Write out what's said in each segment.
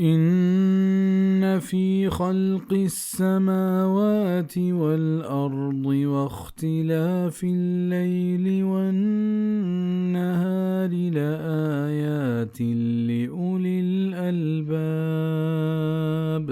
إن في خلق السماوات والأرض واختلاف الليل والنهار لآيات لأولي الألباب۔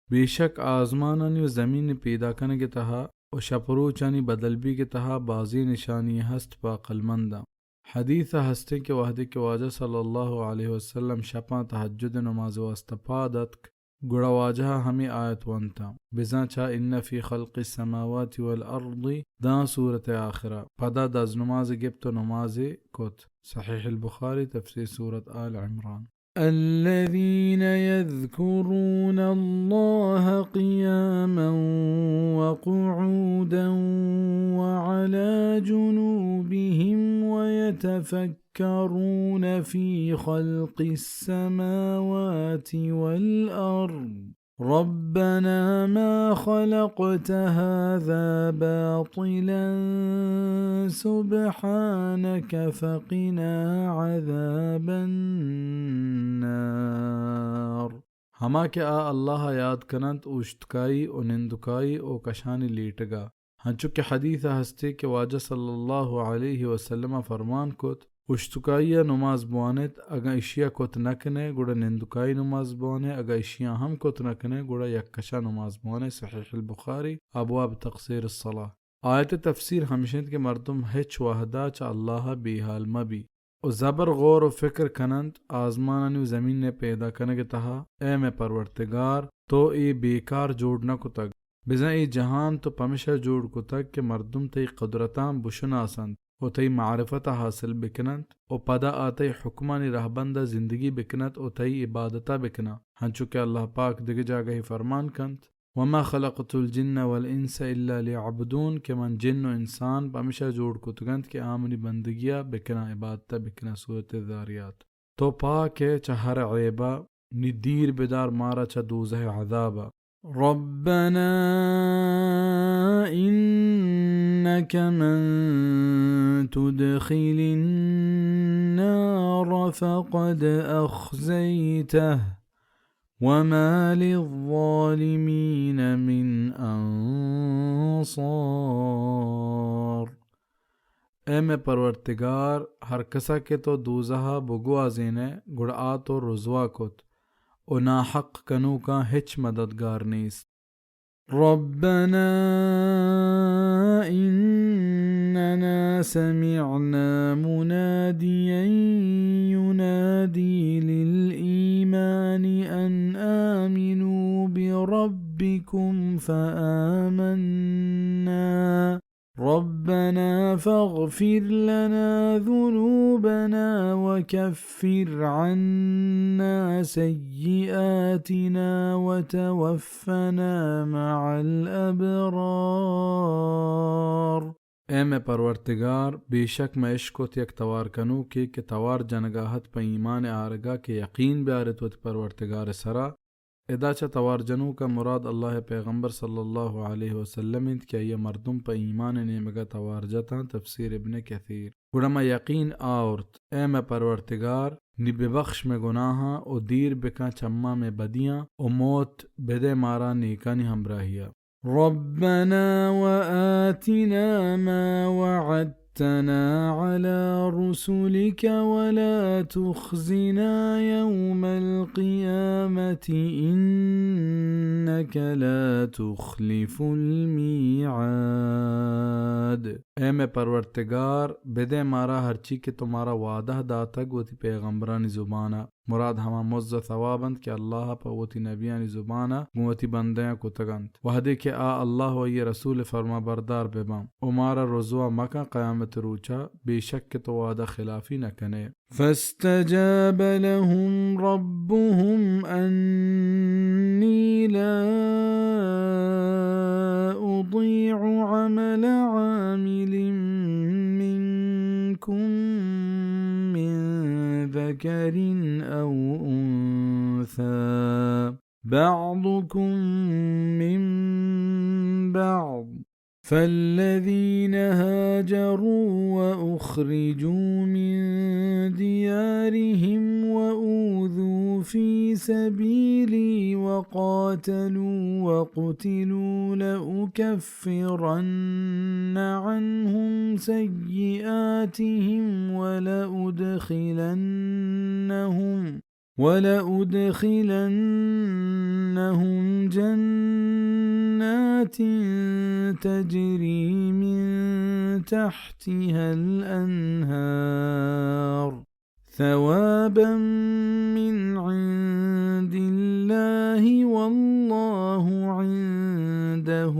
بے شک آزمانانی و زمین پیدا کنگ ء تہا و شپ و روچانی بدل بیگ ء تہا بازیں نشانی ہست پہ عقلمنداں۔ حدیث ء ہستیں کہ وہدے کہ واجہ صلی اللہ علیہ وسلم شپاں تہجد ء نماز ء واسطہ پاد اتک، گڑا واجہ ء ہمے آیت ونتاں، بزاں چہ ان فی خلق السماوات والارض داں سورت ء آخرا۔ پدا دزنماز ء گپت و نماز ء کت۔ صحیح البخاری، تفسیر سورت آل عمران۔ الذين يذكرون الله قياما وقعودا وعلى جنوبهم ويتفكرون في خلق السماوات والأرض ربنا ما خلقت هذا باطلا سبحانك فقنا عذاب النار۔ ہما کہ آ اللہ ء یاد کننت اوشتکائی و نندکائی و کشانی لیٹگا، ہنچو کہ حدیث ء ہستے کہ واجہ صلی اللہ علیہ وسلم ء فرمان کت، اوشتکائی ء نماز بوانیت، اگاں اشی ء کت نہ کنئے، گڑا نندکائی نماز بوانئے، اگاں اشیاں ہم کت نہ کنئے، گڑا یک کشا نماز بوانئے۔ صحیح البخاری، ابواب تقصیر الصلاة۔ آیت ء تفسیر ہمش انت کہ مردم ہچ وہدا چہ اللہ ء بے حال مہ بی و زبر غور و فکر کننت آزمانانی و زمین ء پیدا کنگ ء تہا، اے مئے پرورتگار! تو اے بیکار جوڑ نہ کتگ، بزاں اے جہان تو پمشا جوڑ کتگ کہ مردم تئی قدرتاں بشناسنت و تئی معرفت ء حاصل بکننت و پدا آ تئی حکمانی رہبند ء زندگی بکنت و تئی عبادت ء بکناں، ہنچو کہ اللہ پاک دگہ جاگہے فرمان کنت، وما خلقت الجن والانس الا ليعبدون، کہ من جن و انسان پمشا جوڑ کتگنت کہ آ منی بندگی ء بکناں، عبادت ء بکناں۔ سورت الذاریات۔ تو پاک ئے چہ ہر عیب ء، نی دیر بدار مارا چہ دوزہ ء عذاب ء۔ ربنا إنك من تدخل النار فقد أخزيته وما للظالمين من أنصار۔ اے مئے پرورتگار! ہر کسا کہ تو دوزہ ء بگوازینئے، گڑا آ تو رزوا کت، و ناحق کنوکاں ہچ مددگار نیست۔ ربنا إننا سمعنا مناديا ينادي للإيمان أن آمنوا بربكم فآمنا ربنا فاغفر لنا ذنوبنا وكفر عنا سيئاتنا وتوفنا مع الأبرار۔ اے مئے پرورتگار! بے شک مئے اشکت یک توار کنوکے کہ توار جنگا ات پہ ایمان آرگا کہ یقین بیارت وتی پرورتگار سرا۔ ادا چہ توار جنوکا مراد اللہ ء پیغمبر صلی اللہ علیہ وسلم انت کہ آئی ء مردم پہ ایمان ء نیمگا توار جتاں۔ تفسیر ابن کثیر۔ گڑا ما یقین آورت، اے مئے پرورتگار! نی ببخش مئے گناہاں و دیر بکن چماں مئے بدیاں و موت بدئے مارا نیکانی ہمراہیا۔ ربنا وآتنا ما وعدتنا على رسلك ولا تخزنا يوم القيامة إنك لا تخلف الميعاد۔ اے مئے پرورتگار! بدئے مارا ہرچی کہ تو مارا وعدہ داتگ وتی پیغمبرانی زبانا۔ مراد ہما مز ء ثواب انت کہ اللہ ء پہ وتی نبیانی زبان ء گوں وتی بندیاں کتگ انت، وہدے کہ آ اللہ و آئی ء رسول ء فرمانبردار بہ باں، و مارا رزوا مکن قیامت روچ ء، بے شک کہ تو وعدہ خلافی نہ کن ئے۔ فاستجاب لهم ربهم أني لا أضيع عمل عامل منكم من ذكر أو أنثى بعضكم من بعض فالذين هاجروا وأخرجوا من ديارهم وأوذوا في سبيلي وقاتلوا وقتلوا لأكفرن عنهم سيئاتهم ولأدخلنهم ولأدخلنهم جنات تجري من تحتها الأنهار ثوابا من عند الله والله عنده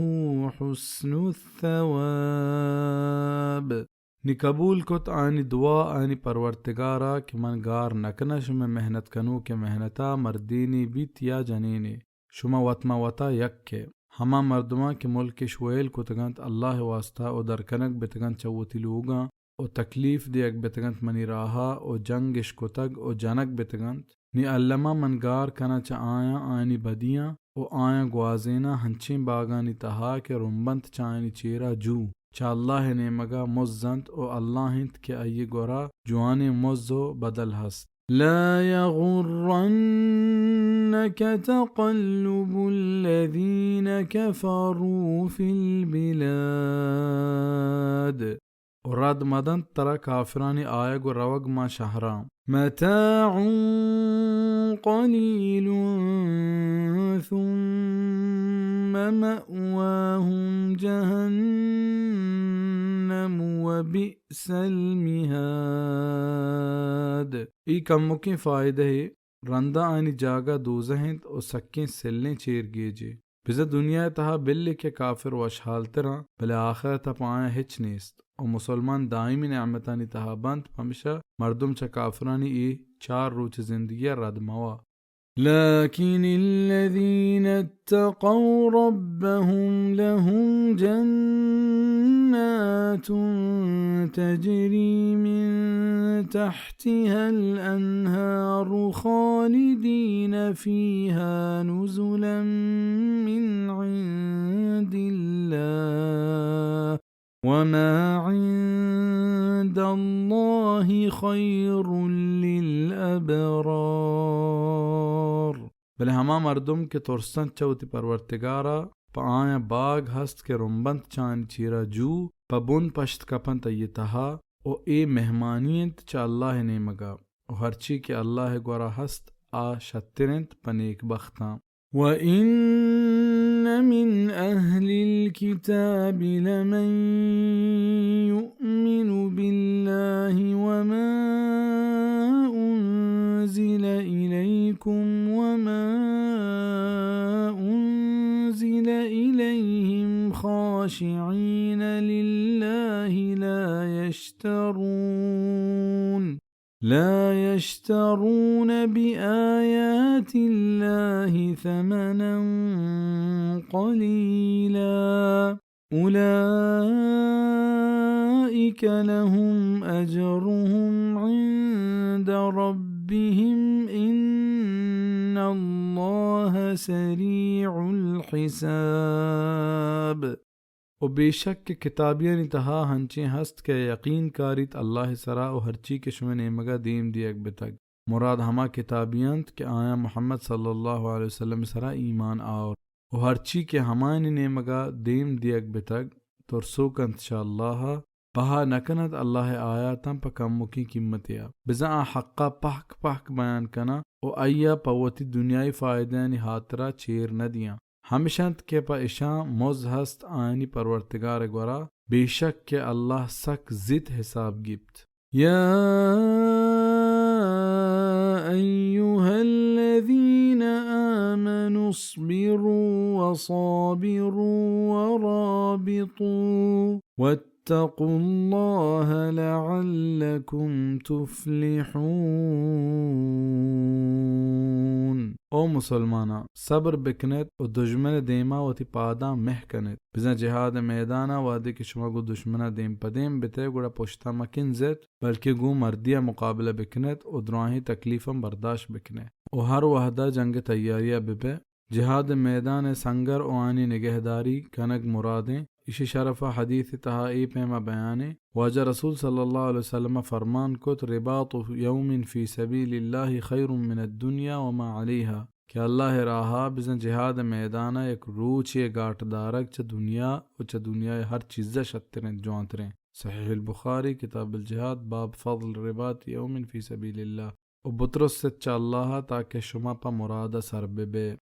حسن الثواب. نی قبول کت آنی دعا آنی پرورتگارا کہ من گار نکناں شمئے محنت کنوکئے محنتا، مردینے بیت یا جنینے، شما وت ماں وتا یک کئے۔ ہما مردماں کہ ملکش ویل کتگنت، اللہ واستا و در کنگ بتگنت چہ وتی لوگاں، و تکلیف دیگ بتگنت منی راہا، و جنگش کتگ و جنگ بتگنت، نی الما من گار کناں چہ آیاں آیانی بدیاں، و آیاں گوازیناں ہنچیں باگانی تہا کہ رمبنت چہ آیانی چیرا جو، چہ اللہ نیمگا مز انت، و اللہ انت کہ آئی گورا جوانیں مز و بدل ہست۔ لا يغرنك تقلب الذين كفروا في البلاد۔ و رد مدنت ترا کافرانی آیگ و روگ ماں شہراں۔ متاع قليل ثم مأواهم جهنم وبئس المهاد۔ ای کمکیں فائدہ ہے، رندا آنی جاگہ دوزہ انت و سکیں سلیں چیر گیجے۔ بزاں دنیا ء تہا بلے کہ کافر وشحالتراں، بلے آخرت ء پہ آیاں ہچ نیست و مسلمان دائمی نعمتانی تہا بنت، پمشا مردم چہ کافرانی اے چار روچ زندگی ء رد موا۔ لكن الذين اتقوا ربهم لهم جنات تجري من تحتها الأنهار خالدين فيها نزلا من عند الله وما عند الله خير للأبرار۔ بلے ہما مردم کہ ترسنت چہ وتی پرورتگارا، پہ آیاں باگ ہست کہ رمبنت چہ آنی چیرا جو، پہ بن پشت کپنت آئی تہا، و اے مہمانی انت چہ اللہ نیمگا، و ہرچی کہ اللہ گورا ہست، آ شتر انت پہ نیک بختاں۔ وإن من أهل الكتاب لمن يؤمن بالله وما أنزل إليكم وما أنزل إليهم خاشعين لله لا يشترون لا يشترون بآيات الله ثمنا قليلا أولئك لهم أجرهم عند ربهم إن الله سريع الحساب۔ و بے شک کہ کتابیانی تہا ہنچیں ہست کہ یقین کاریت اللہ سرا و ہرچی کہ شمئے نیمگا دیم دیگ بتگ۔ مراد ہما کتابی انت کہ آیاں محمد صلی اللہ علیہ وسلم سرا ایمان آورت۔ و ہرچی کہ ہمایانی نیمگا دیم دیگ بتگ، ترسوک انت چہ اللہ، بہا نکننت اللہ آیاتاں پہ کمکیں قیمتیا۔ بزاں آ حقا پہک پہک بیان کناں و آئیا پہ وتی دنیائی فائدہانی ہاترا چیر ندیاں۔ ہمش انت کہ پہ اشاں مز ہست آیانی پرورتگار گورا، بے شک کہ اللہ سک زیت حساب گیپت۔ يا أيها الذين آمنوا اصبروا وصابروا ورابطوا واتقوا الله لعلكم تفلحون۔ او مسلماناں، صبر بکنیت و دژمن ء دیما وتی پاداں مہ کنیت۔ بزاں جہاد ء میدان ء وہدے کہ شما گوں دژمن ء دیم پہ دیم بتئے، گڑا پشت ء مہ کنزیت، بلکیں گوں مردی ء مقابلہ بکنیت و دراہیں تکلیفاں برداشت بکنئے و ہر وہد ء جنگ ء تیاری ء ببئے۔ جہاد ء میدان ء سنگر و آنی نگہداری کنگ مرادیں ایشی شرف ءَ حدیث ءِ تہا اے پیما بیان ایں، واجہ رسول صلی اللہ علیہ وسلم ءَ فرمان کت، رباط یوم فی سبیل اللہ خیر من الدنیا وما علیہا، کہ اللہ ءِ راہ ءَ بزاں جہاد ءِ میدان ءَ یک روچے ءِ گاٹ دارگ چہ دنیا ءُ چہ دنیا ءِ ہر چیز ءَ شتریں، جوانتریں۔ صحیح البخاری، کتاب الجہاد، باب فضل رباط یوم فی سبیل اللہ۔ ءُ بترس ات چہ اللہ ءَ تاکہ شما پہ مراد ءَ سر بہ بئے۔